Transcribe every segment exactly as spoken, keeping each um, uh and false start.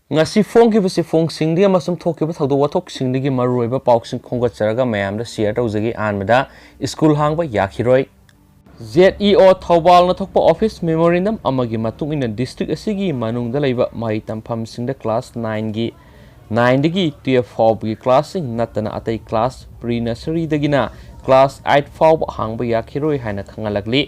ꯉꯁꯤ ꯐꯣꯡꯈꯤꯕꯁꯤ ꯐꯣꯡꯁꯤꯡꯗꯒꯤ ꯑꯃꯁꯨꯡ ꯊꯣꯛꯈꯤꯕ ꯊꯧꯗꯣꯛ ꯋꯥꯊꯣꯛꯁꯤꯡꯗꯒꯤ ꯃꯔꯨꯑꯣꯏꯕ ꯄꯥꯎꯁꯤꯡ ꯈꯣꯝꯒꯠꯆꯔꯒ ꯃꯌꯥꯝꯗ ꯁꯤꯌꯔ ꯇꯧꯖꯒꯦ꯫ ꯑꯍꯥꯟꯕꯗ, ꯁ꯭ꯀꯨꯜ ꯍꯥꯡꯕ ꯌꯥꯈꯤꯔꯣꯏ꯫ ꯖꯦꯠ ꯏ ꯑꯣ ꯊꯧꯕꯥꯜꯅ ꯊꯣꯛꯄ ꯑꯣꯐꯤꯁ ꯃꯦꯃꯣꯔꯦꯟꯗꯝ ꯑꯃꯒꯤ ꯃꯇꯨꯡ ꯏꯟꯅ, ꯗꯤꯁꯇ꯭ꯔꯤꯛ ꯑꯁꯤꯒꯤ ꯃꯅꯨꯡꯗ ꯂꯩꯕ ꯃꯍꯩ ꯇꯝꯐꯝꯁꯤꯡꯗ ꯀ꯭ꯂꯥꯁ ꯅꯥꯏꯟꯒꯤ, ꯅꯥꯏꯟꯗꯒꯤ ꯇꯨꯌꯦꯜꯐ ꯐꯥꯎꯕꯒꯤ ꯀ꯭ꯂꯥꯁꯁꯤꯡ ꯅꯠꯇꯅ ꯑꯇꯩ ꯀ꯭ꯂꯥꯁ ꯄ꯭ꯔꯤ ꯅꯁꯔꯤꯗꯒꯤꯅ ꯀ꯭ꯂꯥꯁ ꯑꯩꯠ ꯐꯥꯎꯕ ꯍꯥꯡꯕ ꯌꯥꯈꯤꯔꯣꯏ ꯍꯥꯏꯅ ꯈꯪꯍꯜꯂꯛꯂꯤ꯫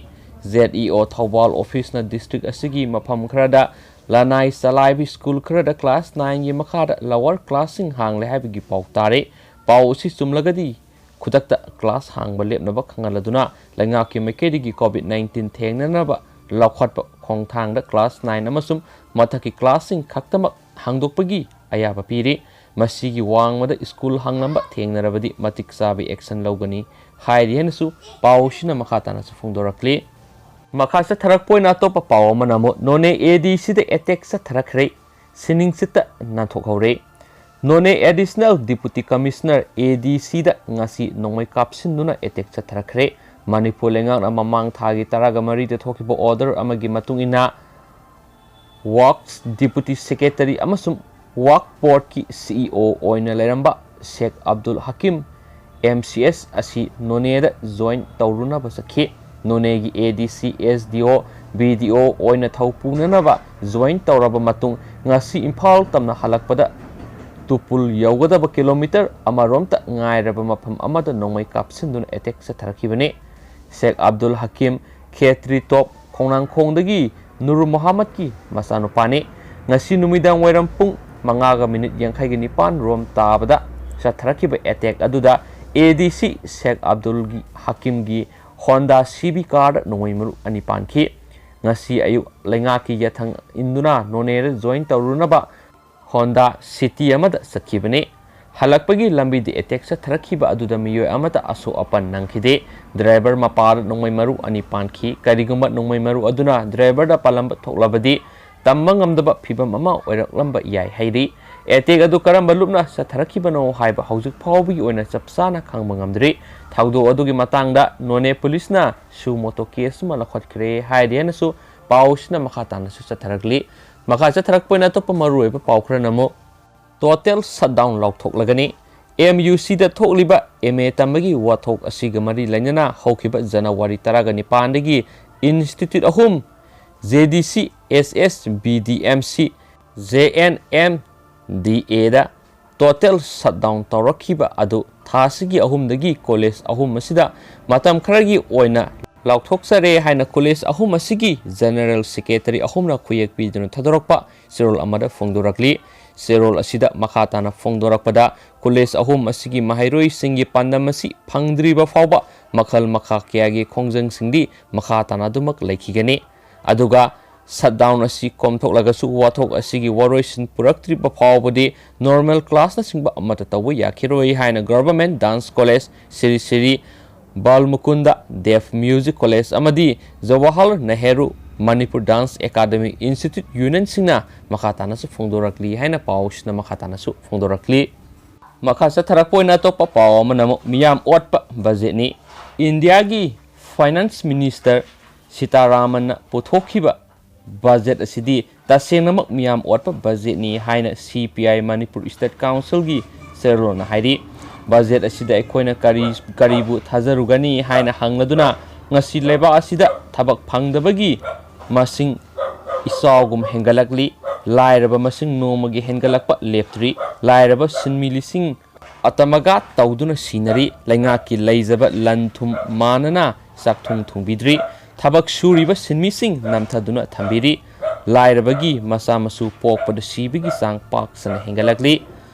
ꯖꯦꯠ ꯏ ꯑꯣ ꯊꯧꯕꯥꯜ ꯑꯣꯐꯤꯁꯅ ꯗꯤꯁꯇ꯭ꯔꯤꯛ ꯑꯁꯤꯒꯤ ꯃꯐꯝ ꯈꯔꯗ ꯂꯅꯥꯏ ꯆꯂꯥꯏꯕ ꯁ꯭ꯀꯨꯜ ꯈꯔꯗ ꯀ꯭ꯂꯥꯁ ꯅꯥꯏꯟꯒꯤ ꯃꯈꯥꯗ ꯂꯋꯔ ꯀ꯭ꯂꯥꯁꯁꯤꯡ ꯍꯥꯡꯂꯦ ꯍꯥꯏꯕꯒꯤ ꯄꯥꯎ ꯇꯥꯔꯦ꯫ ꯄꯥꯎ ꯑꯁꯤ ꯆꯨꯝꯂꯒꯗꯤ, ꯈꯨꯗꯛꯇ ꯀ꯭ꯂꯥꯁ ꯍꯥꯡꯕ ꯂꯦꯞꯅꯕ ꯈꯪꯍꯜꯂꯗꯨꯅ, ꯂꯩꯉꯥꯛꯀꯤ ꯃꯥꯏꯀꯩꯗꯒꯤ ꯀꯣꯚꯤꯗ ꯅꯥꯏꯟꯇꯤꯟ ꯊꯦꯡꯅꯅꯕ ꯂꯧꯈꯠꯄ ꯈꯣꯡꯊꯥꯡꯗ ꯀ꯭ꯂꯥꯁ ꯅꯥꯏꯟ ꯑꯃꯁꯨꯡ ꯃꯊꯛꯀꯤ ꯀ꯭ꯂꯥꯁꯁꯤꯡ ꯈꯛꯇꯃꯛ ꯍꯥꯡꯗꯣꯛꯄꯒꯤ ꯑꯌꯥꯕ ꯄꯤꯔꯤ꯫ ꯃꯁꯤꯒꯤ ꯋꯥꯡꯃꯗ ꯁ꯭ꯀꯨꯜ ꯍꯥꯡꯂꯝꯕ ꯊꯦꯡꯅꯔꯕꯗꯤ ꯃꯇꯤꯛ ꯆꯥꯕ ꯑꯦꯛꯁꯟ ꯂꯧꯒꯅꯤ ꯍꯥꯏꯔꯤ ꯍꯥꯏꯅꯁꯨ ꯄꯥꯎ ꯑꯁꯤꯅ ꯃꯈꯥ ꯇꯥꯅꯁꯨ ꯐꯣꯡꯗꯣꯔꯛꯂꯤ꯫ ꯃꯈꯥ ꯆꯠꯊꯔꯛꯄ ꯑꯣꯏꯅ ꯑꯇꯣꯞꯄ ꯄꯥꯎ ꯑꯃꯅ ꯑꯃꯨꯛ ꯅꯣꯅꯦ ꯑꯦ ꯗꯤ ꯁꯤꯗ ꯑꯦꯇꯦꯛ ꯆꯠꯊꯔꯛꯈ꯭ꯔꯦ꯫ ꯁꯤꯅꯤꯡꯆꯤꯠꯇ ꯅꯥꯟꯊꯣꯛꯍꯧꯔꯦ꯫ ꯅꯣꯅꯦ ꯑꯦꯗꯤꯁꯅꯦꯜ ꯗꯤꯄꯨꯇꯤ ꯀꯃꯤꯁꯅꯔ, ꯑꯦ ꯗꯤ ꯁꯤꯗ ꯉꯁꯤ ꯅꯣꯡꯃꯩ ꯀꯥꯞꯁꯤꯟꯗꯨꯅ ꯑꯦꯇꯦꯛ ꯆꯠꯊꯔꯛꯈ꯭ꯔꯦ꯫ ꯃꯅꯤꯄꯨꯔ ꯂꯩꯉꯥꯛꯅ ꯃꯃꯥꯡ ꯊꯥꯒꯤ ꯇꯔꯥꯒ ꯃꯔꯤꯗ ꯊꯣꯛꯈꯤꯕ ꯑꯣꯔꯗꯔ ꯑꯃꯒꯤ ꯃꯇꯨꯡ ꯏꯟꯅ, ꯋꯥꯛꯁ ꯗꯤꯄꯨꯇꯤ ꯁꯦꯀ꯭ꯔꯦꯇꯔꯤ ꯑꯃꯁꯨꯡ ꯋꯥꯛ ꯕꯣꯔꯗꯀꯤ ꯁꯤ ꯏ ꯑꯣ ꯑꯣꯏꯅ ꯂꯩꯔꯝꯕ ꯁꯦꯈ ꯑꯕꯗꯨꯜ ꯍꯀꯤꯝ, ꯑꯦꯝ ꯁꯤ ꯑꯦꯁ, ꯑꯁꯤ ꯅꯣꯅꯦꯗ ꯖꯣꯏꯟ ꯇꯧꯔꯨꯅꯕ ꯆꯠꯈꯤ꯫ ꯅꯣꯅꯦꯒꯤ ꯑꯦ ꯗꯤ ꯁꯤ, ꯑꯦꯁ ꯗꯤ ꯑꯣ, ꯕꯤ ꯗꯤ ꯑꯣ ꯑꯣꯏꯅ ꯊꯧ ꯄꯨꯅꯅꯕ ꯖꯣꯏꯟ ꯇꯧꯔꯕ ꯃꯇꯨꯡ, ꯉꯁꯤ ꯏꯝꯐꯥꯜ ꯇꯝꯅ ꯍꯜꯂꯛꯄꯗ ꯇꯨꯄꯨꯜ ꯌꯧꯒꯗꯕ ꯀꯤꯂꯣꯃꯤꯇꯔ ꯑꯃꯔꯣꯝꯇ ꯉꯥꯏꯔꯕ ꯃꯐꯝ ꯑꯃꯗ ꯅꯣꯡꯃꯩ ꯀꯥꯞꯁꯤꯟꯗꯨꯅ ꯑꯦꯇꯦꯛ ꯆꯠꯊꯔꯛꯈꯤꯕꯅꯤ꯫ ꯁꯦꯈ ꯑꯕꯗꯨꯜ ꯍꯀꯤꯝ ꯈꯦꯇ꯭ꯔꯤ ꯇꯣꯞ ꯈꯣꯡꯅꯥꯡꯈꯣꯡꯗꯒꯤ ꯅꯨꯔ ꯃꯣꯍꯥꯃꯗꯀꯤ ꯃꯆꯥꯅꯨꯄꯥꯅꯤ꯫ ꯉꯁꯤ ꯅꯨꯃꯤꯗꯥꯡ ꯋꯥꯏꯔꯝ ꯄꯨꯡ ꯃꯉꯥꯒ ꯃꯤꯅꯤꯠ ꯌꯥꯡꯈꯩꯒ ꯅꯤꯄꯥꯟ ꯔꯣꯝ ꯇꯥꯕꯗ ꯆꯠꯊꯔꯛꯈꯤꯕ ꯑꯦꯇꯦꯛ ꯑꯗꯨꯗ ꯑꯦ ꯗꯤ ꯁꯤ ꯁꯦꯈ ꯑꯕꯗꯨꯜꯒꯤ ꯍꯀꯤꯝꯒꯤ ꯍꯣꯟꯗꯥ ꯁꯤ ꯕꯤ ꯀꯥꯔꯗ ꯅꯣꯡꯃꯩ ꯃꯔꯨ ꯑꯅꯤ ꯄꯥꯟꯈꯤ꯫ ꯉꯁꯤ ꯑꯌꯨꯛ ꯂꯩꯉꯥꯛꯀꯤ ꯌꯥꯊꯪ ꯏꯟꯗꯨꯅ ꯅꯣꯅꯦꯗ ꯖꯣꯏꯟ ꯇꯧꯔꯨꯅꯕ ꯍꯣꯟꯗꯥ ꯁꯤꯇꯤ ꯑꯃꯗ ꯆꯠꯈꯤꯕꯅꯤ꯫ ꯍꯜꯂꯛꯄꯒꯤ ꯂꯝꯕꯤꯗ ꯑꯦꯇꯦꯛ ꯆꯠꯊꯔꯛꯈꯤꯕ ꯑꯗꯨꯗ ꯃꯤꯑꯣꯏ ꯑꯃꯠꯇ ꯑꯁꯣꯛ ꯑꯄꯟ ꯅꯪꯈꯤꯗꯦ꯫ ꯗ꯭ꯔꯥꯏꯚꯔ ꯃꯄꯥꯗ ꯅꯣꯡꯃꯩ ꯃꯔꯨ ꯑꯅꯤ ꯄꯥꯟꯈꯤ꯫ ꯀꯔꯤꯒꯨꯝꯕ ꯅꯣꯡꯃꯩ ꯃꯔꯨ ꯑꯗꯨꯅ ꯗ꯭ꯔꯥꯏꯚꯔꯗ ꯄꯥꯜꯂꯝꯕ ꯊꯣꯛꯂꯕꯗꯤ, ꯇꯝꯕ ꯉꯝꯗꯕ ꯐꯤꯚꯝ ꯑꯃ ꯑꯣꯏꯔꯛꯂꯝꯕ ꯌꯥꯏ ꯍꯥꯏꯔꯤ꯫ ꯑꯦꯇꯦꯛ ꯑꯗꯨ ꯀꯔꯝꯕ ꯂꯨꯞꯅ ꯆꯠꯊꯔꯛꯈꯤꯕꯅꯣ ꯍꯥꯏꯕ ꯍꯧꯖꯤꯛ ꯐꯥꯎꯕꯒꯤ ꯑꯣꯏꯅ ꯆꯞ ꯆꯥꯅ ꯈꯪꯕ ꯉꯝꯗ꯭ꯔꯤ꯫ ꯊꯧꯗꯣꯛ ꯑꯗꯨꯒꯤ ꯃꯇꯥꯡꯗ ꯅꯣꯅꯦ ꯄꯨꯂꯤꯁꯅ ꯁꯨ ꯃꯣꯇꯣ ꯀꯦꯁ ꯑꯃ ꯂꯧꯈꯠꯈ꯭ꯔꯦ ꯍꯥꯏꯔꯤ ꯍꯥꯏꯅꯁꯨ ꯄꯥꯎ ꯑꯁꯤꯅ ꯃꯈꯥ ꯇꯥꯅꯁꯨ ꯆꯠꯊꯔꯛꯂꯤ꯫ ꯃꯈꯥ ꯆꯠꯊꯔꯛꯄ ꯑꯣꯏꯅ ꯑꯇꯣꯞꯄ ꯃꯔꯨꯑꯣꯏꯕ ꯄꯥꯎ ꯈꯔꯅ ꯑꯃꯨꯛ, ꯇꯣꯇꯦꯜ ꯁꯠꯗꯥꯎꯟ ꯂꯥꯎꯊꯣꯛꯂꯒꯅꯤ꯫ ꯑꯦꯝ ꯌꯨ ꯁꯤꯗ ꯊꯣꯛꯂꯤꯕ ꯑꯦꯝ ꯑꯦ ꯇꯝꯕꯒꯤ ꯋꯥꯊꯣꯛ ꯑꯁꯤꯒ ꯃꯔꯤ ꯂꯩꯅꯅ ꯍꯧꯈꯤꯕ ꯖꯅꯋꯥꯔꯤ ꯇꯔꯥꯒ ꯅꯤꯄꯥꯟꯗꯒꯤ ꯏꯟꯁꯇꯤꯇ꯭ꯌꯨꯠ ꯑꯍꯨꯝ, J D C, S S, B D M C, J N M D ꯑꯦꯗ ꯇꯣꯇꯦꯜ ꯁꯠꯗꯥꯎꯟ ꯇꯧꯔꯛꯈꯤꯕ ꯑꯗꯨ ꯊꯥ ꯑꯁꯤꯒꯤ ꯑꯍꯨꯝꯗꯒꯤ ꯀꯣꯂꯦꯖ ꯑꯍꯨꯝ ꯑꯁꯤꯗ ꯃꯇꯝ ꯈꯔꯒꯤ ꯑꯣꯏꯅ ꯂꯥꯎꯊꯣꯛꯆꯔꯦ ꯍꯥꯏꯅ ꯀꯣꯂꯦꯖ ꯑꯍꯨꯝ ꯑꯁꯤꯒꯤ ꯖꯦꯅꯔꯦꯜ ꯁꯦꯀ꯭ꯔꯦꯇꯔꯤ ꯑꯍꯨꯝꯅ ꯈꯨꯌꯦꯛ ꯄꯤꯗꯨꯅ ꯊꯥꯗꯣꯔꯛꯄ ꯆꯦꯔꯣꯜ ꯑꯃꯗ ꯐꯣꯡꯗꯣꯔꯛꯂꯤ꯫ ꯆꯦꯔꯣꯜ ꯑꯁꯤꯗ ꯃꯈꯥ ꯇꯥꯅ ꯐꯣꯡꯗꯣꯔꯛꯄꯗ, ꯀꯣꯂꯦꯖ ꯑꯍꯨꯝ ꯑꯁꯤꯒꯤ ꯃꯍꯩꯔꯣꯏꯁꯤꯡꯒꯤ ꯄꯥꯟꯗꯝ ꯑꯁꯤ ꯐꯪꯗ꯭ꯔꯤꯕ ꯐꯥꯎꯕ ꯃꯈꯜ ꯃꯈꯥ ꯀꯌꯥꯒꯤ ꯈꯣꯡꯖꯪꯁꯤꯡꯗꯤ ꯃꯈꯥ ꯇꯥꯅ ꯑꯗꯨꯃꯛ ꯂꯩꯈꯤꯒꯅꯤ꯫ ꯑꯗꯨꯒ ꯁꯠꯗꯥꯎꯟ ꯑꯁꯤ ꯀꯣꯝꯊꯣꯛꯂꯒꯁꯨ ꯋꯥꯊꯣꯛ ꯑꯁꯤꯒꯤ ꯋꯥꯔꯣꯏꯁꯤꯟ ꯄꯨꯔꯛꯇ꯭ꯔꯤꯕ ꯐꯥꯎꯕꯗꯤ ꯅꯣꯔꯃꯦꯜ ꯀ꯭ꯂꯥꯁꯅꯆꯤꯡꯕ ꯑꯃꯠꯇ ꯇꯧꯕ ꯌꯥꯈꯤꯔꯣꯏ ꯍꯥꯏꯅ government dance college, Shri Shri, Bal Mukunda deaf music college ꯑꯃꯗꯤ Jawahar Nehru Manipur dance academy institute ꯌꯨꯅꯤꯌꯟꯁꯤꯡꯅ ꯃꯈꯥ ꯇꯥꯅꯁꯨ ꯐꯣꯡꯗꯣꯔꯛꯂꯤ ꯍꯥꯏꯅ ꯄꯥꯎꯁꯤꯅ ꯃꯈꯥ ꯇꯥꯅꯁꯨ ꯐꯣꯡꯗꯣꯔꯛꯂꯤ꯫ ꯃꯈꯥ ꯆꯠꯊꯔꯛꯄ ꯑꯣꯏꯅ ꯑꯇꯣꯞꯄ ꯄꯥꯎ ꯑꯃꯅ ꯑꯃꯨꯛ ꯃꯤꯌꯥꯝ ꯑꯣꯠꯄ ꯕꯖꯦꯠꯅꯤ꯫ ꯏꯟꯗꯤꯌꯥꯒꯤ ꯐꯥꯏꯅꯥꯟꯁ ꯃꯤꯅꯤꯁꯇꯔ ꯁꯤꯇꯥꯔꯥꯃꯟꯅ ꯄꯨꯊꯣꯛꯈꯤꯕ ꯕꯖꯦꯠ ꯑꯁꯤꯗꯤ ꯇꯁꯦꯡꯅꯃꯛ ꯃꯤꯌꯥꯝ ꯑꯣꯠꯄ ꯕꯖꯦꯠꯅꯤ ꯍꯥꯏꯅ ꯁꯤ ꯄꯤ ꯑꯥꯏ ꯃꯅꯤꯄꯨꯔ ꯏꯁꯇꯦꯠ ꯀꯥꯎꯟꯁꯤꯜꯒꯤ ꯆꯦꯌꯔꯃꯦꯟꯅ ꯍꯥꯏꯔꯤ꯫ ꯕꯖꯦꯠ ꯑꯁꯤꯗ ꯑꯩꯈꯣꯏꯅ ꯀꯔꯤ, ꯀꯔꯤꯕꯨ ꯊꯥꯖꯔꯨꯒꯅꯤ ꯍꯥꯏꯅ ꯍꯪꯂꯗꯨꯅ ꯉꯁꯤ ꯂꯩꯕꯥꯛ ꯑꯁꯤꯗ ꯊꯕꯛ ꯐꯪꯗꯕꯒꯤ ꯃꯁꯤꯡ ꯏꯆꯥꯎꯒꯨꯝ ꯍꯦꯟꯒꯠꯂꯛꯂꯤ꯫ ꯂꯥꯏꯔꯕ ꯃꯁꯤꯡ ꯅꯣꯡꯃꯒꯤ ꯍꯦꯟꯒꯠꯂꯛꯄ ꯂꯦꯞꯇ꯭ꯔꯤ꯫ ꯂꯥꯏꯔꯕ ꯁꯤꯟꯃꯤ ꯂꯤꯁꯤꯡ ꯑꯇꯃꯒ ꯇꯧꯗꯨꯅ ꯁꯤꯅꯔꯤ꯫ ꯂꯩꯉꯥꯛꯀꯤ ꯂꯩꯖꯕ ꯂꯟ ꯊꯨꯝ ꯃꯥꯟꯅꯅ ꯆꯥꯛꯊꯨꯡ ꯊꯣꯡꯕꯤꯗ꯭ꯔꯤ꯫ ꯊꯕꯛ ꯁꯨꯔꯤꯕ ꯁꯤꯟꯃꯤꯁꯤꯡ ꯅꯝꯊꯗꯨꯅ ꯊꯝꯕꯤꯔꯤ꯫ ꯂꯥꯏꯔꯕꯒꯤ ꯃꯆꯥ ꯃꯁꯨ ꯄꯣꯛꯄꯗ ꯁꯤꯕꯒꯤ ꯆꯥꯡ ꯄꯥꯛ ꯁꯟꯅ ꯍꯦꯟꯒꯠꯂꯛꯂꯤ꯫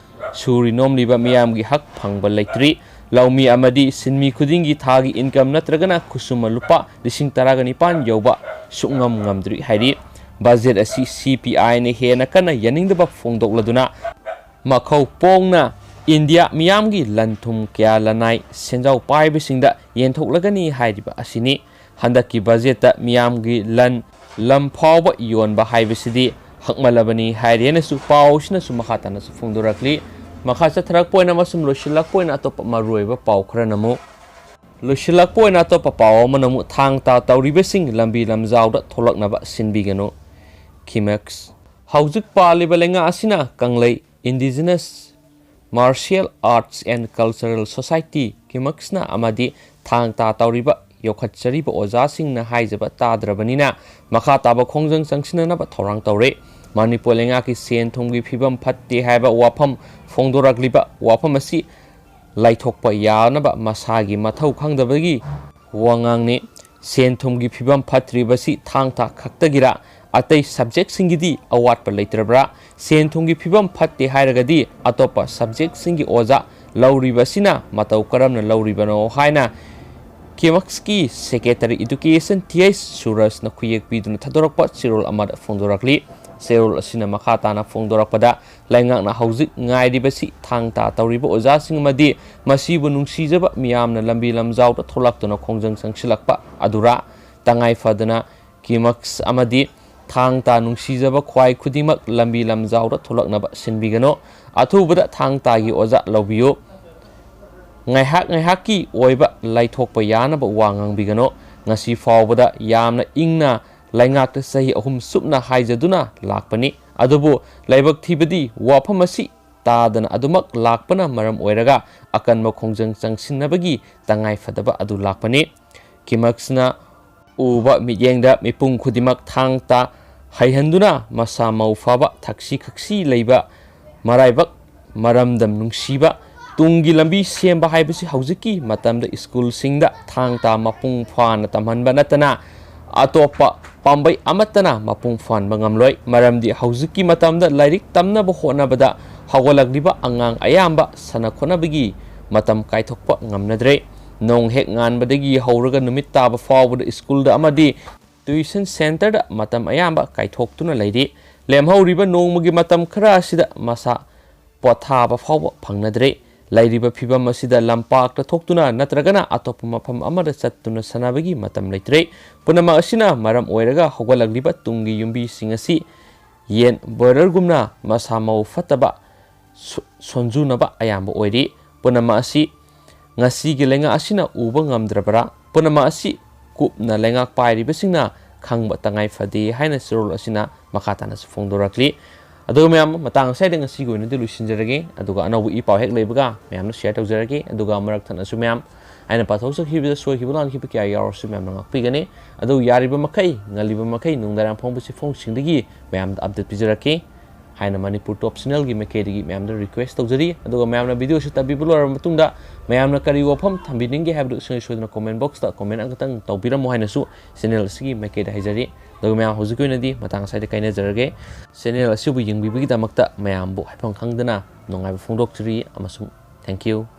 ꯁꯨꯔꯤ ꯅꯣꯝꯂꯤꯕ ꯃꯤꯌꯥꯝꯒꯤ ꯍꯛ ꯐꯪꯕ ꯂꯩꯇ꯭ꯔꯤ꯫ ꯂꯧꯃꯤ ꯑꯃꯗꯤ ꯁꯤꯟꯃꯤ ꯈꯨꯗꯤꯡꯒꯤ ꯊꯥꯒꯤ ꯏꯟꯀꯝ ꯅꯠꯇ꯭ꯔꯒꯅ ꯈꯨꯠꯁꯨꯃꯟ ꯂꯨꯄꯥ ꯂꯤꯁꯤꯡ ꯇꯔꯥꯒ ꯅꯤꯄꯥꯟ ꯌꯧꯕ ꯁꯨꯛꯉꯝ ꯉꯝꯗ꯭ꯔꯤ ꯍꯥꯏꯔꯤ꯫ ꯕꯖꯦꯠ ꯑꯁꯤ ꯁꯤ ꯄꯤ ꯑꯥꯏꯅ ꯍꯦꯟꯅ ꯀꯟꯅ ꯌꯥꯅꯤꯡꯗꯕ ꯐꯣꯡꯗꯣꯛꯂꯗꯨꯅ ꯃꯈꯧ ꯄꯣꯡꯅ ꯏꯟꯗꯤꯌꯥ ꯃꯤꯌꯥꯝꯒꯤ ꯂꯟ ꯊꯨꯝ ꯀꯌꯥ ꯂꯅꯥꯏ ꯁꯦꯟꯖꯥꯎ ꯄꯥꯏꯕꯁꯤꯡꯗ ꯌꯦꯟꯊꯣꯛꯂꯒꯅꯤ ꯍꯥꯏꯔꯤꯕ ꯑꯁꯤꯅꯤ꯫ ꯍꯟꯗꯛꯀꯤ ꯕꯖꯦꯠꯇ ꯃꯤꯌꯥꯝꯒꯤ ꯂꯟ ꯂꯝ ꯐꯥꯎꯕ ꯌꯣꯟꯕ ꯍꯥꯏꯕꯁꯤꯗꯤ ꯍꯛꯃꯜꯂꯕꯅꯤ ꯍꯥꯏꯔꯦꯅꯁꯨ ꯄꯥꯎꯁꯤꯅꯁꯨ ꯃꯈꯥ ꯇꯥꯅꯁꯨ ꯐꯣꯡꯗꯣꯔꯛꯂꯤ꯫ ꯃꯈꯥ ꯆꯠꯊꯔꯛꯄ ꯑꯣꯏꯅ ꯑꯃꯁꯨꯡ ꯂꯣꯏꯁꯤꯜꯂꯛꯄ ꯑꯣꯏꯅ ꯑꯇꯣꯞꯄ ꯃꯔꯨꯑꯣꯏꯕ ꯄꯥꯎ ꯈꯔꯅ ꯑꯃꯨꯛ, ꯂꯣꯏꯁꯤꯜꯂꯛꯄ ꯑꯣꯏꯅ ꯑꯇꯣꯞꯄ ꯄꯥꯎ ꯑꯃꯅ ꯑꯃꯨꯛ, ꯊꯥꯡ ꯇꯥ ꯇꯧꯔꯤꯕꯁꯤꯡ ꯂꯝꯕꯤ ꯂꯝꯖꯥꯎꯗ ꯊꯣꯛꯂꯛꯅꯕ ꯁꯤꯟꯕꯤꯒꯅꯨ꯫ ꯈꯤꯃꯦꯛꯁ꯫ ꯍꯧꯖꯤꯛ ꯄꯥꯜꯂꯤꯕ ꯂꯩꯉꯥꯛ ꯑꯁꯤꯅ ꯀꯪꯂꯩ Indigenous Martial Arts and Cultural Society, ꯀꯤꯃꯛꯁꯅ ꯑꯃꯗꯤ ꯊꯥꯡ ꯇꯥ ꯇꯧꯔꯤꯕ ꯌꯣꯛꯈꯠꯆꯔꯤꯕ ꯑꯣꯖꯥꯁꯤꯡꯅ ꯍꯥꯏꯖꯕ ꯇꯥꯗ꯭ꯔꯕꯅꯤꯅ ꯃꯈꯥ ꯇꯥꯕ ꯈꯣꯡꯖꯪ ꯆꯪꯁꯤꯟꯅꯅꯕ ꯊꯧꯔꯥꯡ ꯇꯧꯔꯦ꯫ ꯃꯅꯤꯄꯨꯔ ꯂꯩꯉꯥꯛꯀꯤ ꯁꯦꯟ ꯊꯨꯝꯒꯤ ꯐꯤꯕꯝ ꯐꯠꯇꯦ ꯍꯥꯏꯕ ꯋꯥꯐꯝ ꯐꯣꯡꯗꯣꯔꯛꯂꯤꯕ ꯋꯥꯐꯝ ꯑꯁꯤ ꯂꯥꯏꯊꯣꯛꯄ ꯌꯥꯅꯕ ꯃꯁꯥꯒꯤ ꯃꯊꯧ ꯈꯪꯗꯕꯒꯤ ꯋꯥꯉꯥꯡꯅꯤ꯫ ꯁꯦꯟ ꯊꯨꯝꯒꯤ ꯐꯤꯕꯝ ꯐꯠꯇ꯭ꯔꯤꯕꯁꯤ ꯊꯥꯡ ꯇꯥ ꯈꯛꯇꯒꯤꯔꯥ? ꯑꯇꯩ ꯁꯕꯖꯦꯛꯁꯤꯡꯒꯤꯗꯤ ꯑꯋꯥꯠꯄ ꯂꯩꯇ꯭ꯔꯕ꯭ꯔꯥ? ꯁꯦꯟ ꯊꯨꯝꯒꯤ ꯐꯤꯕꯝ ꯐꯠꯇꯦ ꯍꯥꯏꯔꯒꯗꯤ ꯑꯇꯣꯞꯄ ꯁꯕꯖꯦꯛꯁꯤꯡꯒꯤ ꯑꯣꯖꯥ ꯂꯧꯔꯤꯕꯁꯤꯅ ꯃꯇꯧ ꯀꯔꯝꯅ ꯂꯧꯔꯤꯕꯅꯣ ꯍꯥꯏꯅ ꯀꯤꯃꯛꯁꯀꯤ ꯁꯦꯀ꯭ꯔꯦꯇꯔꯤ ꯏꯗꯨꯀꯦꯁꯟ ꯇꯤ ꯑꯩꯆ ꯁꯨꯔꯖꯅ ꯈꯨꯌꯦꯛ ꯄꯤꯗꯨꯅ ꯊꯥꯗꯣꯔꯛꯄ ꯆꯦꯔꯣꯜ ꯑꯃꯗ ꯐꯣꯡꯗꯣꯔꯛꯂꯤ꯫ ꯆꯦꯔꯣꯜ ꯑꯁꯤꯅ ꯃꯈꯥ ꯇꯥꯅ ꯐꯣꯡꯗꯣꯔꯛꯄꯗ, ꯂꯩꯉꯥꯛꯅ ꯍꯧꯖꯤꯛ ꯉꯥꯏꯔꯤꯕꯁꯤ ꯊꯥꯡ ꯇꯥ ꯇꯧꯔꯤꯕ ꯑꯣꯖꯥꯁꯤꯡ ꯑꯃꯗꯤ ꯃꯁꯤꯕꯨ ꯅꯨꯡꯁꯤꯖꯕ ꯃꯤꯌꯥꯝꯅ ꯂꯝꯕꯤ ꯂꯝꯖꯥꯎꯗ ꯊꯣꯛꯂꯛꯇꯨꯅ ꯈꯣꯡꯖꯪ ꯆꯪꯁꯤꯜꯂꯛꯄ ꯑꯗꯨꯔꯥ? ꯇꯉꯥꯏ ꯐꯗꯅ ꯀꯤꯃꯛꯁ ꯑꯃꯗꯤ ꯊꯥꯡ ꯇꯥ ꯅꯨꯡꯁꯤꯖꯕ ꯈ꯭ꯋꯥꯏ ꯈꯨꯗꯤꯡꯃꯛ ꯂꯝꯕꯤ ꯂꯝꯖꯥꯎꯗ ꯊꯣꯛꯂꯛꯅꯕ ꯁꯤꯟꯕꯤꯒꯅꯨ꯫ ꯑꯊꯨꯕꯗ ꯊꯥꯡ ꯇꯥꯒꯤ ꯑꯣꯖꯥ ꯂꯧꯕꯤꯌꯨ꯫ ꯉꯥꯏꯍꯥꯛ ꯉꯥꯏꯍꯥꯛꯀꯤ ꯑꯣꯏꯕ ꯂꯥꯏꯊꯣꯛꯄ ꯌꯥꯅꯕ ꯋꯥ ꯉꯥꯡꯕꯤꯒꯅꯨ꯫ ꯉꯁꯤ ꯐꯥꯎꯕꯗ ꯌꯥꯝꯅ ꯏꯪꯅ ꯂꯩꯉꯥꯛꯇ ꯆꯍꯤ ꯑꯍꯨꯝ ꯆꯨꯞꯅ ꯍꯥꯏꯖꯗꯨꯅ ꯂꯥꯛꯄꯅꯤ꯫ ꯑꯗꯨꯕꯨ ꯂꯥꯏꯕꯛ ꯊꯤꯕꯗꯤ ꯋꯥꯐꯝ ꯑꯁꯤ ꯇꯥꯗꯅ ꯑꯗꯨꯃꯛ ꯂꯥꯛꯄꯅ ꯃꯔꯝ ꯑꯣꯏꯔꯒ ꯑꯀꯟꯕ ꯈꯣꯡꯖꯪ ꯆꯪꯁꯤꯟꯅꯕꯒꯤ ꯇꯉꯥꯏ ꯐꯗꯕ ꯑꯗꯨ ꯂꯥꯛꯄꯅꯤ꯫ ꯀꯤꯃꯛꯁꯅ ꯎꯕ ꯃꯤꯠꯌꯦꯡꯗ ꯃꯤꯄꯨꯝ ꯈꯨꯗꯤꯡꯃꯛ ꯊꯥꯡ ꯇꯥ ꯍꯩꯍꯟꯗꯨꯅ ꯃꯁꯥ ꯃꯎ ꯐꯕ, ꯊꯛꯁꯤ ꯈꯛꯁꯤ ꯂꯩꯕ, ꯃꯔꯥꯏꯕꯛ ꯃꯔꯝꯗꯝ ꯅꯨꯡꯁꯤꯕ, ꯇꯨꯡꯒꯤ ꯂꯝꯕꯤ ꯁꯦꯝꯕ ꯍꯥꯏꯕꯁꯤ ꯍꯧꯖꯤꯛꯀꯤ ꯃꯇꯝꯗ ꯁ꯭ꯀꯨꯜꯁꯤꯡꯗ ꯊꯥꯡ ꯇꯥ ꯃꯄꯨꯡ ꯐꯥꯅ ꯇꯝꯍꯟꯕ ꯅꯠꯇꯅ ꯑꯇꯣꯞꯄ ꯄꯥꯝꯕꯩ ꯑꯃꯠꯇꯅ ꯃꯄꯨꯡ ꯐꯥꯍꯟꯕ ꯉꯝꯂꯣꯏ꯫ ꯃꯔꯝꯗꯤ ꯍꯧꯖꯤꯛꯀꯤ ꯃꯇꯝꯗ ꯂꯥꯏꯔꯤꯛ ꯇꯝꯅꯕ ꯍꯣꯠꯅꯕꯗ ꯍꯧꯒꯠꯂꯛꯂꯤꯕ ꯑꯉꯥꯡ ꯑꯌꯥꯝꯕ ꯁꯥꯟꯅ ꯈꯣꯠꯅꯕꯒꯤ ꯃꯇꯝ ꯀꯥꯏꯊꯣꯛꯄ ꯉꯝꯅꯗ꯭ꯔꯦ꯫ ꯅꯣꯡ ꯍꯦꯛ ꯉꯥꯟꯕꯗꯒꯤ ꯍꯧꯔꯒ ꯅꯨꯃꯤꯠ ꯇꯥꯕ ꯐꯥꯎꯕꯗ ꯁ꯭ꯀꯨꯜꯗ ꯑꯃꯗꯤ ꯇ꯭ꯌꯨꯁꯟ ꯁꯦꯟꯇꯔꯗ ꯃꯇꯝ ꯑꯌꯥꯝꯕ ꯀꯥꯏꯊꯣꯛꯇꯨꯅ ꯂꯩꯔꯤ꯫ ꯂꯦꯝꯍꯧꯔꯤꯕ ꯅꯣꯡꯃꯒꯤ ꯃꯇꯝ ꯈꯔ ꯑꯁꯤꯗ ꯃꯁꯥ ꯄꯣꯊꯥꯕ ꯐꯥꯎꯕ ꯐꯪꯅꯗ꯭ꯔꯦ꯫ ꯂꯩꯔꯤꯕ ꯐꯤꯕꯝ ꯑꯁꯤꯗ ꯂꯝꯄꯥꯛꯇ ꯊꯣꯛꯇꯨꯅ ꯅꯠꯇ꯭ꯔꯒꯅ ꯑꯇꯣꯞꯄ ꯃꯐꯝ ꯑꯃꯗ ꯆꯠꯇꯨꯅ ꯁꯥꯟꯅꯕꯒꯤ ꯃꯇꯝ ꯂꯩꯇ꯭ꯔꯦ꯫ ꯄꯨꯝꯅꯃꯛ ꯑꯁꯤꯅ ꯃꯔꯝ ꯑꯣꯏꯔꯒ ꯍꯧꯒꯠꯂꯛꯂꯤꯕ ꯇꯨꯡꯒꯤ ꯌꯨꯝꯕꯤꯁꯤꯡ ꯑꯁꯤ ꯌꯦꯟ ꯕꯣꯏꯂꯔꯒꯨꯝꯅ ꯃꯁꯥ ꯃꯎ ꯐꯠꯇꯕ ꯁꯣ-, ꯁꯣꯟꯖꯨꯅꯕ ꯑꯌꯥꯝꯕ ꯑꯣꯏꯔꯤ꯫ ꯄꯨꯝꯅꯃꯛ ꯑꯁꯤ ꯉꯁꯤꯒꯤ ꯂꯩꯉꯥꯛ ꯑꯁꯤꯅ ꯎꯕ ꯉꯝꯗ꯭ꯔꯕꯔꯥ? ꯄꯨꯝꯅꯃꯛ ꯑꯁꯤ ꯀꯨꯞꯅ ꯂꯩꯉꯥꯛ ꯄꯥꯏꯔꯤꯕꯁꯤꯡꯅ ꯈꯪꯕ ꯇꯉꯥꯏ ꯐꯗꯦ ꯍꯥꯏꯅ ꯆꯦꯔꯣꯜ ꯑꯁꯤꯅ ꯃꯈꯥ ꯇꯥꯅꯁꯨ ꯐꯣꯡꯗꯣꯔꯛꯂꯤ꯫ ꯑꯗꯨꯒ ꯃꯌꯥꯝ, ꯃꯇꯥꯡ ꯑꯁꯤꯗ ꯉꯁꯤꯒꯤ ꯑꯣꯏꯅꯗꯤ ꯂꯣꯏꯁꯤꯟꯖꯔꯒꯦ꯫ ꯑꯗꯨꯒ ꯑꯅꯧꯕ ꯏ ꯄꯥꯎ ꯍꯦꯛ ꯂꯩꯕꯒ ꯃꯌꯥꯝꯅ share ꯇꯧꯖꯔꯛꯀꯦ꯫ ꯑꯗꯨꯒ ꯃꯔꯛ ꯊꯠꯅꯁꯨ ꯃꯌꯥꯝ, ꯑꯩꯅ ꯄꯥꯊꯣꯛꯆꯈꯤꯕꯗ ꯁꯣꯏꯈꯤꯕ ꯂꯥꯟꯈꯤꯕ ꯀꯌꯥ ꯌꯥꯎꯔꯁꯨ ꯃꯌꯥꯝꯅ ꯉꯥꯛꯄꯤꯒꯅꯤ꯫ ꯑꯗꯨ ꯌꯥꯔꯤꯕ ꯃꯈꯩ, ꯉꯜꯂꯤꯕ ꯃꯈꯩ ꯅꯨꯡꯗꯥꯡ ꯐꯣꯡꯕ ꯆꯦꯐꯣꯡꯁꯤꯡꯗꯒꯤ ꯃꯌꯥꯝꯗ update ꯄꯤꯖꯔꯛꯀꯦ ꯍꯥꯏꯅ ꯃꯅꯤꯄꯨꯔ ꯇꯣꯞ ꯆꯦꯅꯦꯜꯒꯤ ꯃꯥꯏꯀꯩꯗꯒꯤ ꯃꯌꯥꯝꯗ request ꯇꯧꯖꯔꯤ꯫ ꯑꯗꯨꯒ ꯃꯌꯥꯝꯅ video ꯑꯁꯤ ꯇꯥꯕꯤꯕ ꯂꯣꯏꯔꯕ ꯃꯇꯨꯡꯗ ꯃꯌꯥꯝꯅ ꯀꯔꯤ ꯋꯥꯐꯝ ꯊꯝꯕꯤꯅꯤꯡꯒꯦ ꯍꯥꯏꯕꯗꯨ ꯁꯨꯡꯁꯣꯏ ꯁꯣꯏꯗꯅ comment box ꯇ comment ꯑꯃꯈꯛꯇꯪ ꯇꯧꯕꯤꯔꯝꯃꯨ ꯍꯥꯏꯅꯁꯨ ꯆꯦꯅꯦꯜ ꯑꯁꯤꯒꯤ ꯃꯥꯏꯀꯩꯗ ꯍꯥꯏꯖꯔꯤ꯫ ꯑꯗꯨꯒ ꯃꯌꯥꯝ, ꯍꯧꯖꯤꯛꯀꯤ ꯑꯣꯏꯅꯗꯤ ꯃꯇꯥꯡ ꯑꯁꯤꯗ ꯀꯥꯏꯅꯖꯔꯒꯦ꯫ ꯆꯦꯅꯦꯜ ꯑꯁꯤꯕꯨ ꯌꯦꯡꯕꯤꯕꯒꯤꯗꯃꯛꯇ ꯃꯌꯥꯝꯕꯨ ꯍꯥꯏꯐꯝ ꯈꯪꯗꯅ ꯅꯨꯡꯉꯥꯏꯕ ꯐꯣꯡꯗꯣꯛꯆꯔꯤ ꯑꯃꯁꯨꯡ thank you꯫